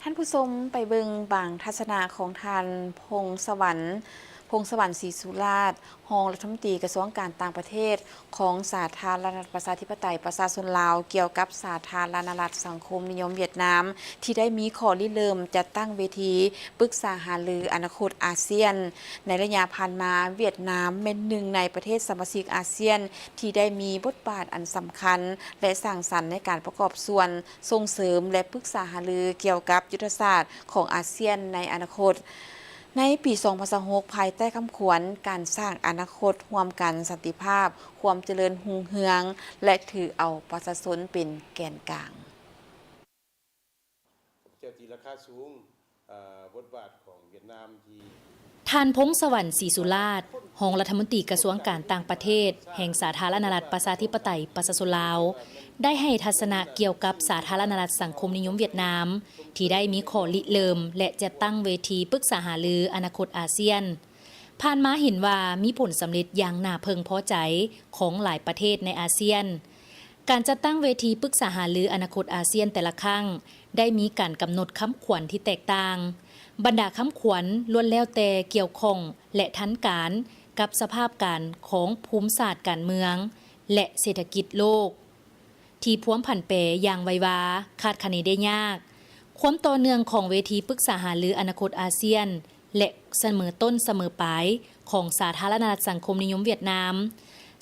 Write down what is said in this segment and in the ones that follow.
ທ່ານຜູ້ຊົມໄປເບິ່ງບາງທັດສະນະຂອງທ່ານ ພົງສະຫວັນ ພົງສະຫວັນ ສີສຸລາດ ຮອງລັດຖະມົນຕີກະຊວງການຕ່າງປະເທດຂອງສາທາລະນະລັດປະຊາທິປະໄຕປະຊາຊົນລາວ ກ່ຽວກັບສາທາລະນະລັດສັງຄົມນິຍົມຫວຽດນາມ ທີ່ໄດ້ມີຂໍ້ລິເລີ່ມຈັດຕັ້ງເວທີປຶກສາຫາລືອະນາຄົດອາຊຽນ. ໃນໄລຍະຜ່ານມາ, ຫວຽດນາມແມ່ນໜຶ່ງໃນປະເທດສະມາຊິກອາຊຽນທີ່ໄດ້ມີບົດບາດອັນສຳຄັນ ແລະ ສ້າງສັນໃນການປະກອບສ່ວນ ສົ່ງເສີມ ແລະ ປຶກສາຫາລືກ່ຽວກັບຍຸດທະສາດຂອງອາຊຽນໃນອະນາຄົດ. ໃນປີສອງພັນຊາວຫົກ ພາຍໃຕ້ຄຳຂວັນ ການສ້າງອະນາຄົດຮ່ວມກັນ, ສັນຕິພາບ, ຄວາມຈະເລີນຮຸ່ງເຮືອງ ແລະ ຖືເອົາປະຊາຊົນເປັນແກນກາງ. ເຈົ້າຕີລາຄາສູງ ເອີ່ ບົດບາດຂອງຫວຽດນາມທີ່ ທ່ານ ພົງສະຫວັນ ສີສຸລາດ ຮອງລັດຖະມົນຕີກະຊວງການຕ່າງປະເທດແຫ່ງສາທາລະນະລັດປະຊາທິປະໄຕປະຊາຊົນລາວ ໄດ້ໃຫ້ທັດສະນະກ່ຽວກັບສາທາລະນະລັດສັງຄົມນິຍົມຫວຽດນາມ ທີ່ໄດ້ມີຂໍ້ລິເລີ່ມ ແລະ ຈັດຕັ້ງເວທີປຶກສາຫາລືອະນາຄົດອາຊຽນ. ຜ່ານມາເຫັນວ່າມີຜົນສຳເລັດຢ່າງໜ້າເພິ່ງພໍໃຈຂອງຫຼາຍປະເທດໃນອາຊຽນ. ການຈັດຕັ້ງເວທີປຶກສາຫາລືອະນາຄົດອາຊຽນແຕ່ລະຄັ້ງ ໄດ້ມີການກຳນົດຄຳຂວັນທີ່ແຕກຕ່າງ. ບັນດາຄຳຂວັນລ້ວນແລ້ວແຕ່ກ່ຽວຂ້ອງ ແລະ ທັນການກັບສະພາບການຂອງພູມສາດການເມືອງ ແລະ ເສດຖະກິດໂລກ ທີ່ພວມຜັນແປຢ່າງໄວວາ, ຄາດຄະເນໄດ້ຍາກ. ຄວາມຕໍ່ເນື່ອງຂອງເວທີປຶກສາຫາລືອະນາຄົດອາຊຽນ ແລະ ສະເໝີຕົ້ນສະເໝີປາຍຂອງສາທາລະນະລັດສັງຄົມນິຍົມຫວຽດນາມ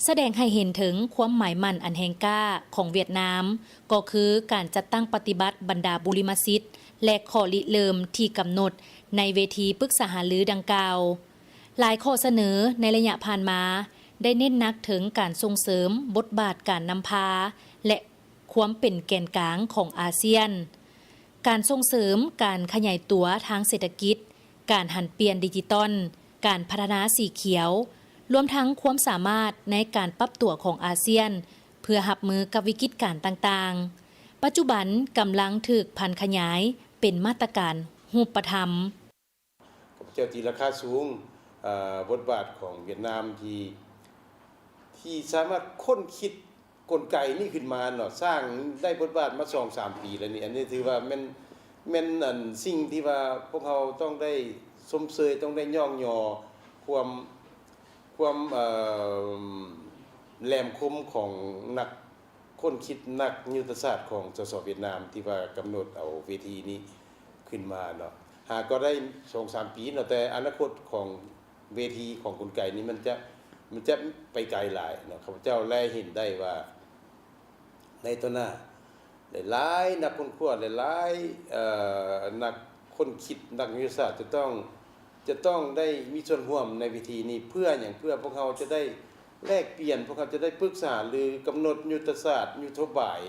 ສະແດງໃຫ້ເຫັນເຖິງຄວາມໝາຍໝັ້ນອັນແຮງກ້າຂອງຫວຽດນາມ ກໍຄືການຈັດຕັ້ງປະຕິບັດບັນດາບຸລິມະສິດ ແລະ ຂໍ້ລິເລີ່ມທີ່ກຳນົດໃນເວທີປຶກສາຫາລືດັ່ງກ່າວ. ຫຼາຍຂໍ້ສະເໜີໃນໄລຍະຜ່ານມາ ໄດ້ເນັ້ນໜັກເຖິງການສົ່ງເສີມບົດບາດການນຳພາ ແລະ ຄວາມເປັນແກນກາງຂອງອາຊຽນ, ການສົ່ງເສີມການຂະຫຍາຍຕົວທາງເສດຖະກິດ, ການຫັນປ່ຽນດິຈິຕອນ, ການພັດທະນາສີຂຽວ, ລວມທັງຄວາມສາມາດໃນການປັບຕົວຂອງອາຊຽນ ເພື່ອຮັບມືກັບວິກິດການຕ່າງໆ ປັດຈຸບັນກຳລັງຖືກຜັນຂະຫຍາຍເປັນມາດຕະການຮູບປະທຳ. ຂ້າພະເຈົ້າຕີລາຄາສູງ ເອີ່ ບົດບາດຂອງຫວຽດນາມທີ່ ທີ່ສາມາດຄົ້ນຄິດກົນໄກນີ້ຂຶ້ນມາເນາະ, ສ້າງໄດ້ບົດບາດມາສອງສາມປີແລ້ວນີ້. ອັນນີ້ຖືວ່າແມ່ນ ແມ່ນອັນສິ່ງທີ່ວ່າພວກເຮົາຕ້ອງໄດ້ຊົມເຊີຍ, ຕ້ອງໄດ້ຍ້ອງຍໍຄວາມ ຄວາມ ເອີ່ມ ແຫຼມຄົມຂອງນັກ ຄົ້ນຄິດນັກຍຸດທະສາດຂອງ ສສ ຫວຽດນາມ ທີ່ວ່າກຳນົດເອົາເວທີນີ້ຂຶ້ນມາເນາະ. ຫາກໍໄດ້ສອງສາມປີເນາະ, ແຕ່ອະນາຄົດຂອງເວທີຂອງກົນໄກນີ້ ມັນຈະ ມັນຈະໄປໄກຫຼາຍເນາະ. ຂ້າພະເຈົ້າແລເຫັນໄດ້ວ່າ ໃນຕໍ່ໜ້າ ຫຼາຍໆນັກຄົ້ນຄວ້າ ຫຼາຍໆ ເອີ່ ນັກຄົ້ນຄິດ ນັກວິທະຍາສາດ ຈະຕ້ອງ ຈະຕ້ອງໄດ້ມີສ່ວນຮ່ວມໃນເວທີນີ້. ເພື່ອຫຍັງ? ເພື່ອພວກເຮົາຈະໄດ້ແລກປ່ຽນ, ພວກເຮົາຈະໄດ້ປຶກສາຫາລື, ກຳນົດຍຸດທະສາດ, ນະໂຍບາຍ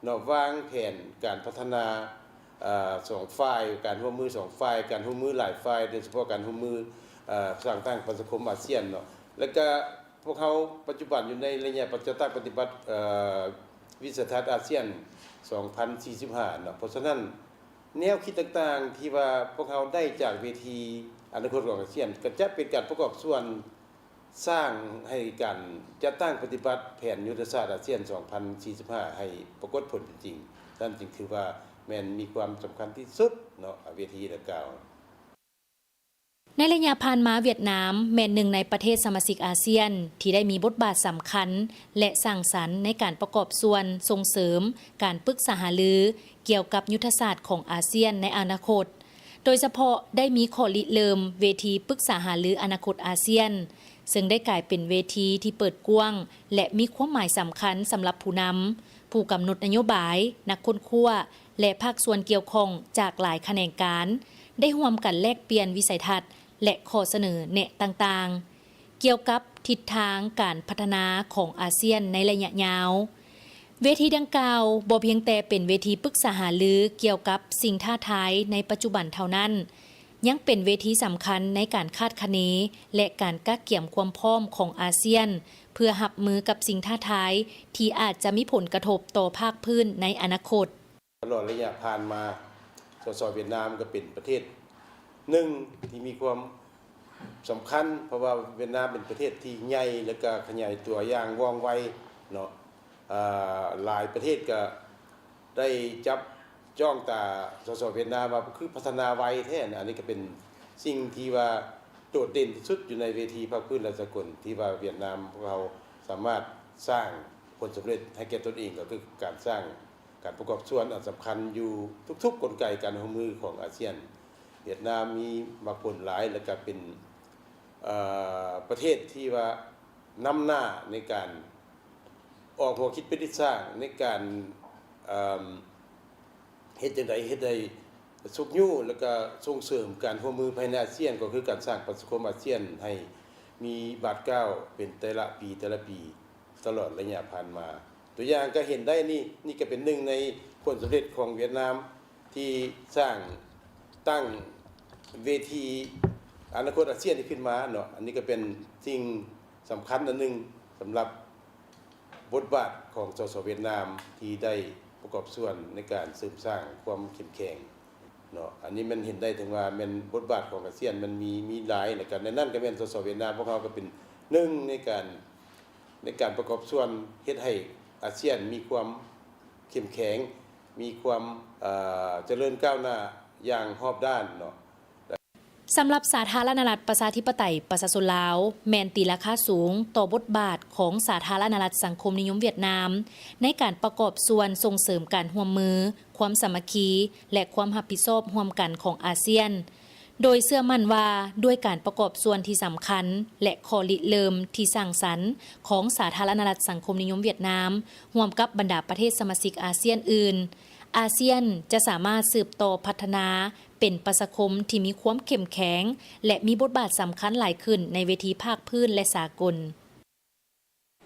ເນາະ, ວາງແຜນການພັດທະນາ ເອີ່ ສອງຝ່າຍ, ການຮ່ວມມືສອງຝ່າຍ, ການຮ່ວມມືຫຼາຍຝ່າຍ, ໂດຍສະເພາະການຮ່ວມມື ເອີ່ ສ້າງຕັ້ງປະຊາຄົມອາຊຽນເນາະ. ແລ້ວກະພວກເຮົາປັດຈຸບັນຢູ່ໃນໄລຍະຈັດຕັ້ງປະຕິບັດ ເອີ່ ວິໄສທັດອາຊຽນສອງພັນສີ່ສິບຫ້າເນາະ. ເພາະສະນັ້ນ ແນວຄິດຕ່າງໆທີ່ວ່າພວກເຮົາໄດ້ຈາກເວທີອະນາຄົດຂອງອາຊຽນ ກໍຈະເປັນການປະກອບສ່ວນສ້າງໃຫ້ການຈັດຕັ້ງປະຕິບັດແຜນຍຸດທະສາດອາຊຽນສອງພັນສີ່ສິບຫ້າໃຫ້ປາກົດຜົນເປັນຈິງ. ນັ້ນຈຶ່ງຖືວ່າແມ່ນມີຄວາມສຳຄັນທີ່ສຸດເນາະ ເວທີດັ່ງກ່າວ. ໃນໄລຍະຜ່ານມາ, ຫວຽດນາມແມ່ນໜຶ່ງໃນປະເທດສະມາຊິກອາຊຽນທີ່ໄດ້ມີບົດບາດສຳຄັນ ແລະ ສ້າງສັນໃນການປະກອບສ່ວນສົ່ງເສີມການປຶກສາຫາລືກ່ຽວກັບຍຸດທະສາດຂອງອາຊຽນໃນອະນາຄົດ, ໂດຍສະເພາະໄດ້ມີຂໍ້ລິເລີ່ມເວທີປຶກສາຫາລືອະນາຄົດອາຊຽນ, ເຊິ່ງໄດ້ກາຍເປັນເວທີທີ່ເປີດກວ້າງ ແລະ ມີຄວາມໝາຍສຳຄັນສຳລັບຜູ້ນຳ, ຜູ້ກຳນົດນະໂຍບາຍ, ນັກຄົ້ນຄວ້າ ແລະ ພາກສ່ວນກ່ຽວຂ້ອງຈາກຫຼາຍຂະແໜງການ ໄດ້ຮ່ວມກັນແລກປ່ຽນວິໄສທັດ ແລະ ຂໍ້ສະເໜີແນະຕ່າງໆ ກ່ຽວກັບທິດທາງການພັດທະນາຂອງອາຊຽນໃນໄລຍະຍາວ. ເວທີດັ່ງກ່າວບໍ່ພຽງແຕ່ເປັນເວທີປຶກສາຫາລືກ່ຽວກັບສິ່ງທ້າທາຍໃນປັດຈຸບັນເທົ່ານັ້ນ, ຍັງເປັນເວທີສຳຄັນໃນການຄາດຄະເນ ແລະ ການກະກຽມຄວາມພ້ອມຂອງອາຊຽນ ເພື່ອຮັບມືກັບສິ່ງທ້າທາຍທີ່ອາດຈະມີຜົນກະທົບຕໍ່ພາກພື້ນໃນອະນາຄົດ. ຕະຫຼອດໄລຍະຜ່ານມາ ສສ ຫວຽດນາມກໍເປັນປະເທດໜຶ່ງທີ່ມີຄວາມສຳຄັນ, ເພາະວ່າຫວຽດນາມເປັນປະເທດທີ່ໃຫຍ່ ແລະ ກະຂະຫຍາຍຕົວຢ່າງວ່ອງໄວເນາະ. ອາ ຫຼາຍປະເທດກະໄດ້ຈັບ ຈ້ອງຕາ ສສ ຫວຽດນາມວ່າຄືພັດທະນາໄວແທ້ນະ. ອັນນີ້ກໍເປັນສິ່ງທີ່ວ່າໂດດເດັ່ນທີ່ສຸດຢູ່ໃນເວທີພາກພື້ນ ແລະ ສາກົນ ທີ່ວ່າຫວຽດນາມພວກເຮົາສາມາດສ້າງຜົນສຳເລັດໃຫ້ແກ່ຕົນເອງ ກໍຄືການສ້າງການປະກອບສ່ວນອັນສຳຄັນຢູ່ທຸກໆກົນໄກການຮ່ວມມືຂອງອາຊຽນ. ຫວຽດນາມມີໝາກຜົນຫຼາຍ ແລະ ກໍເປັນ ເອີ ປະເທດທີ່ວ່ານຳໜ້າໃນການອອກຫົວຄິດປະດິດສ້າງ ໃນການ ເອີ ເຮັດຈັ່ງໃດເຮັດໃຫ້ຊຸກຍູ້ ແລ້ວກໍສົ່ງເສີມການຮ່ວມມືພາຍໃນອາຊຽນ ກໍຄືການສ້າງປະຊາຄົມອາຊຽນໃຫ້ມີບາດກ້າວເປັນແຕ່ລະປີ ແຕ່ລະປີ ຕະຫຼອດໄລຍະຜ່ານມາ. ຕົວຢ່າງກໍເຫັນໄດ້ນີ້ ນີ້ກໍເປັນໜຶ່ງໃນຜົນສຳເລັດຂອງຫວຽດນາມ ທີ່ສ້າງ ຕັ້ງເວທີອະນາຄົດອາຊຽນນີ້ຂຶ້ນມາເນາະ. ອັນນີ້ກໍເປັນສິ່ງສຳຄັນອັນໜຶ່ງສຳລັບ ບົດບາດຂອງ ສສ ຫວຽດນາມ ທີ່ໄດ້ປະກອບສ່ວນໃນການເສີມສ້າງຄວາມເຂັ້ມແຂງເນາະ. ອັນນີ້ແມ່ນເຫັນໄດ້ເຖິງວ່າແມ່ນບົດບາດຂອງອາຊຽນມັນມີ ມີຫຼາຍ ແລ້ວກໍໃນນັ້ນກໍແມ່ນ ສສ ຫວຽດນາມ ພວກເຮົາກໍເປັນໜຶ່ງໃນການ ໃນການປະກອບສ່ວນເຮັດໃຫ້ອາຊຽນມີຄວາມເຂັ້ມແຂງ ມີຄວາມ ເອີ ຈະເລີນກ້າວໜ້າຢ່າງຮອບດ້ານເນາະ. ສຳລັບສາທາລະນະລັດ ປະຊາທິປະໄຕ ປະຊາຊົນລາວ ແມ່ນຕີລາຄາສູງຕໍ່ບົດບາດຂອງສາທາລະນະລັດ ສັງຄົມນິຍົມຫວຽດນາມ ໃນການປະກອບສ່ວນສົ່ງເສີມການຮ່ວມມື, ຄວາມສາມັກຄີ ແລະ ຄວາມຮັບຜິດຊອບຮ່ວມກັນຂອງອາຊຽນ, ໂດຍເຊື່ອໝັ້ນວ່າດ້ວຍການປະກອບສ່ວນທີ່ສຳຄັນ ແລະ ຂໍ້ລິເລີ່ມທີ່ສ້າງສັນຂອງສາທາລະນະລັດ ສັງຄົມນິຍົມຫວຽດນາມ ຮ່ວມກັບບັນດາປະເທດສະມາຊິກອາຊຽນອື່ນ, ອາຊຽນຈະສາມາດສືບຕໍ່ພັດທະນາ ເປັນປະຊາຄົມທີ່ມີຄວາມເຂັ້ມແຂງ ແລະ ມີບົດບາດສຳຄັນຫຼາຍຂຶ້ນໃນເວທີພາກພື້ນ ແລະ ສາກົນ.